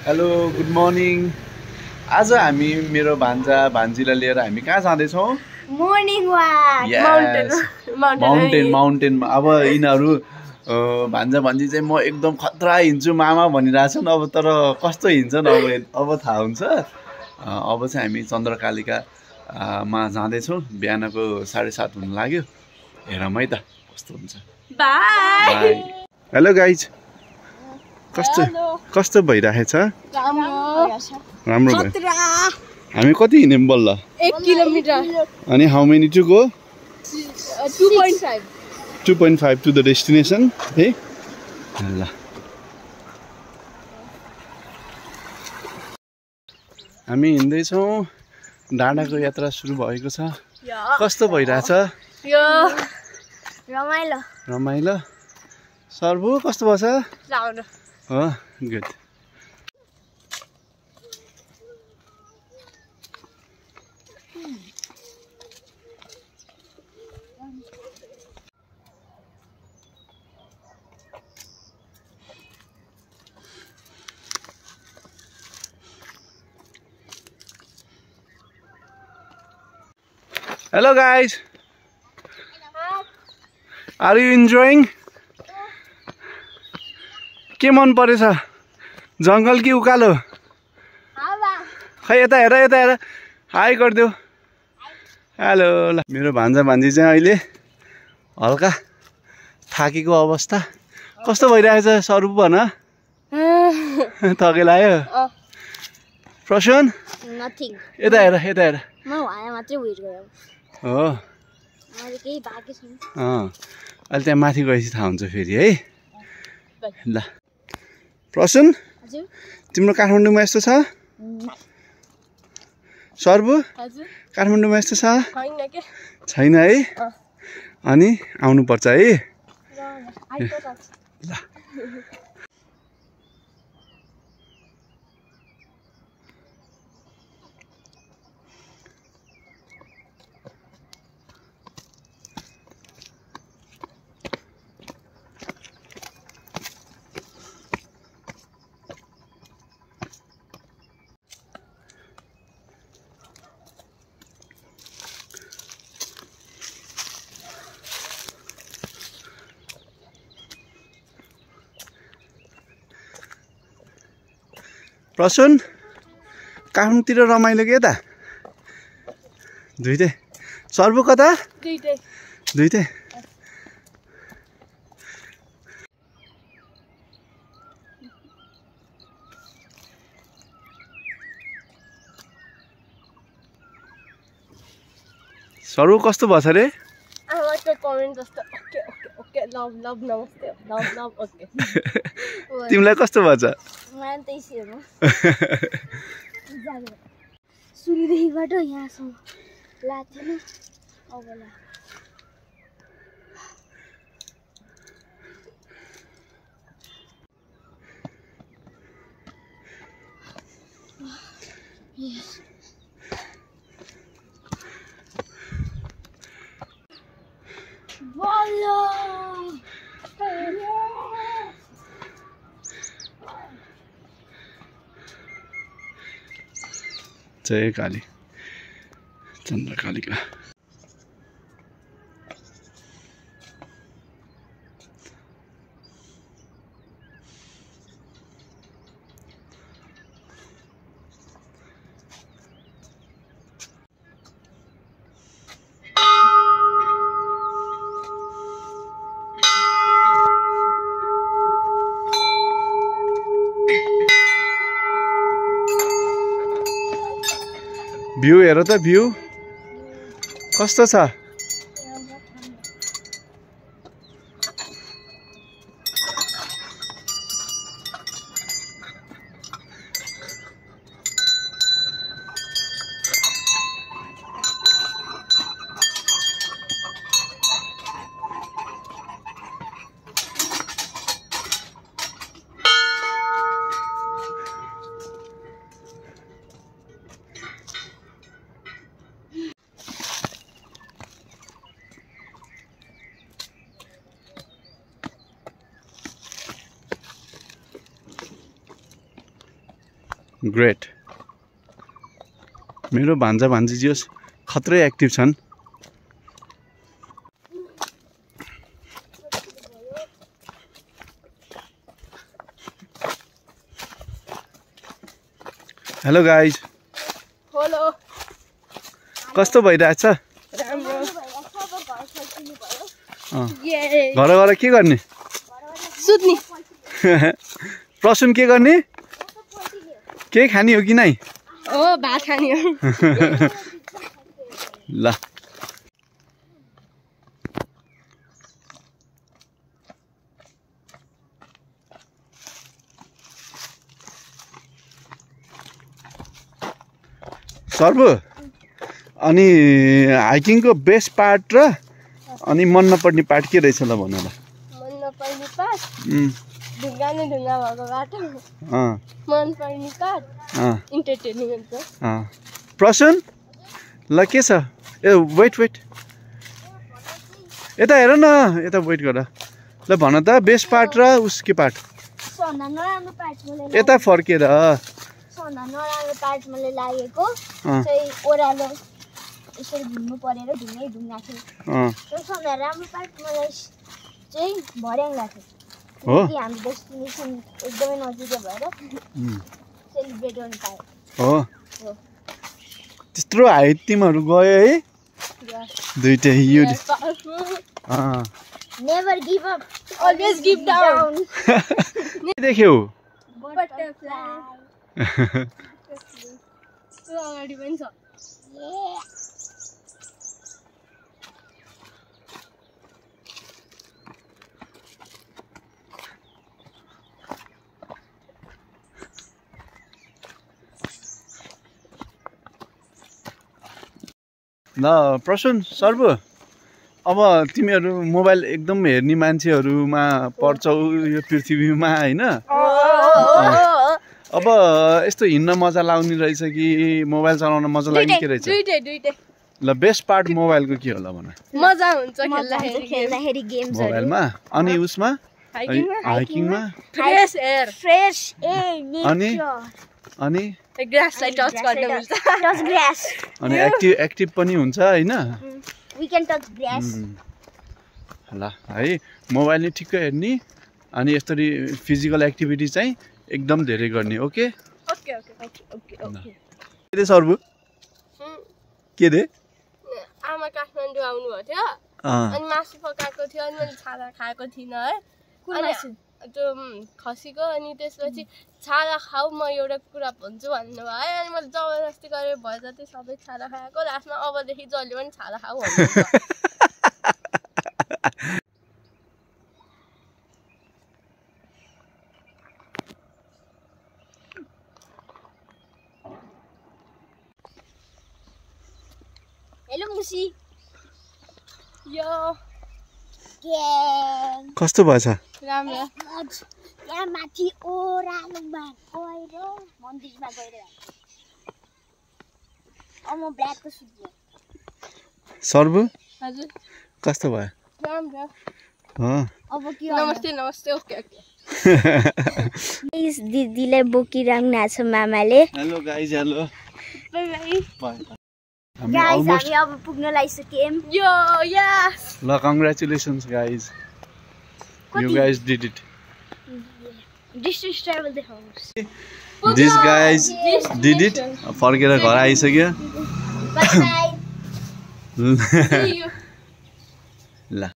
Hello good morning. आज हामी मेरो भान्जा भान्जीलाई लिएर हामी कहाँ जाँदैछौँ? मर्निङ वाक माउन्टेनमा। अब यिनीहरू भान्जा भान्जी चाहिँ म एकदम खतरा हिँड्छु मामा भनिरहेछन्। अब तर कस्तो हिँड्छन् अब थाहा हुन्छ। अब चाहिँ हामी चन्द्रकालिका मा जाँदैछौँ। बिहानको 7:30 हुन लाग्यो। हेरौँ है त कस्तो हुन्छ। बाई। हेलो गाइज, कस्तो भइरहेछ? राम्रो भयो। हामी कति हिँड्यौँ बल्ल? 1 किलोमिटर। अनि how many to go? 2.5 to the destination है। ल हामी हिँड्दैछौँ। डाँडाको यात्रा सुरु भएको छ। कस्तो भइरहेछ? रमाइलो। सर्बु कस्तो भएछ? हो good. Hello guys, are you enjoying? के मन परेछ? जङ्गल कि उकालो? खै यता हेर हाई गरिदेऊ। हेलो। ल मेरो भान्जा भान्जी चाहिँ अहिले हल्का थाकेको अवस्था। कस्तो भइरहेछ स्वरूप भन? थकेला आयो? प्रशान नथिङ। यता हेर म उहाँ मात्रै वेट गरेँ हो। मैले केही बाँकी छैन। अहिले त्यहाँ माथि गएपछि थाहा हुन्छ फेरि है। ल प्रशान, हजुर तिम्रो काठमाडौँमा यस्तो छ? सर्बु हजुर काठमाडौँमा यस्तो छ? छैन छैन के? है। अनि आउनुपर्छ है। ल प्रसून, काठमाडौँतिर रमाइलो के यता? दुइटै। सर्बु कता? दुइटै। सर्बु कस्तो भछ रे? कमेन्ट जस्तो ओके लभ नमस्ते लभ ओके। तिमीलाई कस्तो भछ? मलाई त इसियो हो। सुरुदेखिबाट यहाँसम्म लाग्थेन। अब ला जय काली चन्द्रकालिका। भ्यू हेर त, भ्यू कस्तो छ? ग्रेट मेरो भान्जा भान्जी खत्रै एक्टिभ छन् हेलो गाइज हेलो कस्तो भइरहेछ राम्रो घर गएर के गर्ने सुत्ने प्रसुन के गर्ने के खाने हो कि नै ओ भात खाने हो ल सर्बु अनि हाइकिङको बेस्ट पार्ट र अनि मन नपर्ने पार्ट के रहेछ ल भन ल मन नपर्ने पार्ट ढुङ्गा भएको बाटो मन पर्ने पार्ट इन्टरटेनिङ हुन्छ प्रसुन ल के छ ए वेट यता हेर न यता वेट गर ल भन त बेस्ट पार्ट र उसके पार्ट यता फर्केर नराम्रो पार्ट मलाई लागेको चाहिँ ओह्रालो यसरी घुम्नु परेर ढुङ्गा थियो सबभन्दा राम्रो पार्ट मलाई चाहिँ भर्याङ लाग्थ्यो हो कि हामी डेस्टिनेसन एकदमै नजिकै भएर सेलिब्रेट गर्नु पायो हो त्यत्रो हाइट तिमीहरू गयो है दुईटै you never give up always give down देख्यौ बटरफ्लाई त्यो अगाडि पनि छ ल प्रसुन सर्बु अब तिमीहरू मोबाइल एकदम हेर्ने मान्छेहरूमा पर्छौ यो पृथ्वीमा होइन अब यस्तो हिँड्न मजा लाउने रहेछ कि मोबाइल चलाउन मजा लाग्ने के रहेछ दुईटै ल बेस्ट पार्ट मोबाइलको के होला भन मजा हुन्छ खेल्दाखेरि गेम्स मोबाइलमा अनि उसमा हाइकिङमा फ्रेश एयर अनि ग्रासलाई टच गर्न मिल्छ टच ग्रास अनि एक्टिभ पनि हुन्छ हैन वी क्यान टच ग्रास ल है मोबाइल नि ठिक्क हेर्ने अनि यसरी फिजिकल एक्टिभिटी चाहिँ एकदम धेरै गर्ने ओके ओके के दे सर्बु के दे आमा काठमाडौँ आउनु भएको थियो अनि मासु पकाएको थियो अनि मैले छाला खाएको थिइनँ है अनि त्यो खसीको अनि त्यसपछि छाला खाऊ म एउटा कुरा भन्छु भन्नुभयो है अनि मैले जबरजस्ती गरेर भयो जति सबै छाला खाएको लास्टमा अबदेखि जहिले पनि छाला खाऊ भन्नुहुन्छ हेलो मुसी यो कस्तो भएछ राम्रो यहाँ माथि ओह्रालोमा गएर मन्दिरमा गएर अब म ब्ल्याकको सुत्छु सर्बु हजुर कस्तो भयो राम्रो अब के नमस्ते ओके दिदीलाई बोकिराख्नु भएको छ मामाले hello guys hello bye bye guys हामी अब पुग्न लागिसक्यौं यो यस ल congratulations guys you guys did it distance travel देखाउनुस् दिस गाइज डिड इट फर्केर घर आइसक्यो बाइ ल